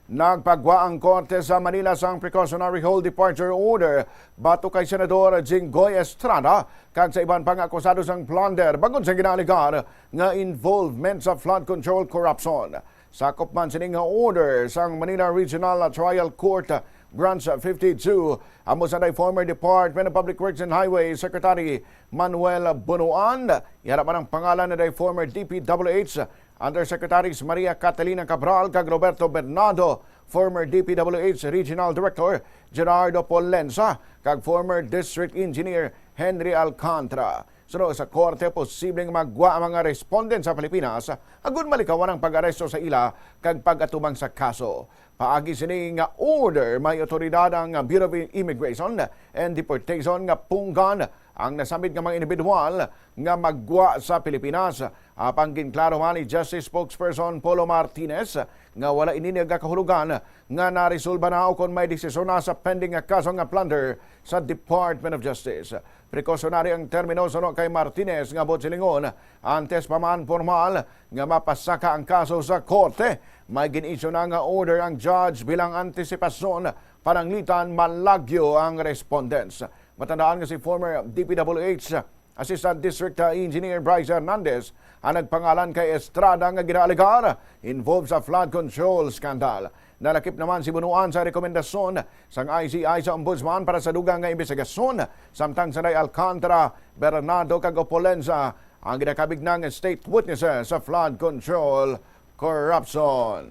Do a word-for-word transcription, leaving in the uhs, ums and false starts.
Nagpagwa ang korte sa Manila sang precautionary hold departure order batok kay Senador Jinggoy Estrada kag sa iban pa nga akusado sang plunder bangod sa ginaalegar nga involvement sa flood control corruption. Sakop man sini nga order sang Manila Regional Trial Court Branch fifty-two, amo sa day former Department of Public Works and Highway Secretary Manuel Bonoan. Yara man ang pangalan na day former D P W H Undersecretaries Maria Catalina Cabral kag Roberto Bernardo, former D P W H Regional Director Gerardo Polenza, kag former District Engineer Henry Alcantara. Suno sa korte, posibleng magwa ang mga respondent sa Pilipinas agud malikawan ang pag-aresto sa ila kag pag-atubang sa kaso. Paagi sini nga order, may awtoridad ang Bureau of Immigration and Deportation nga punggan ang nasambit nga mga individual nga magwa sa Pilipinas. Apang ginklaro man ni Justice Spokesperson Polo Martinez nga wala ini nagakahulugan nga naresolba na o kon may desisyon na sa pending nga kaso nga plunder sa Department of Justice. Precautionary ang termino suno kay Martinez nga buot silingon, antes pa man formal nga mapasaka ang kaso sa korte, may gin-issue na nga order ang judge bilang antisipasyon pananglitan malagyo ang respondents. Matandaan nga si former D P W H Assistant District Engineer Bryce Hernandez ang nagpangalan kay Estrada nga ginaalegar involved sa flood control scandal. Nalakip naman si Bunuan sa rekomendasyon sang I C I sa Ombudsman para sa dugang nga imbestigasyon, samtang sanay Alcantara, Bernardo kag Opulenza ang ginakabig nga state witnesses sa flood control corruption.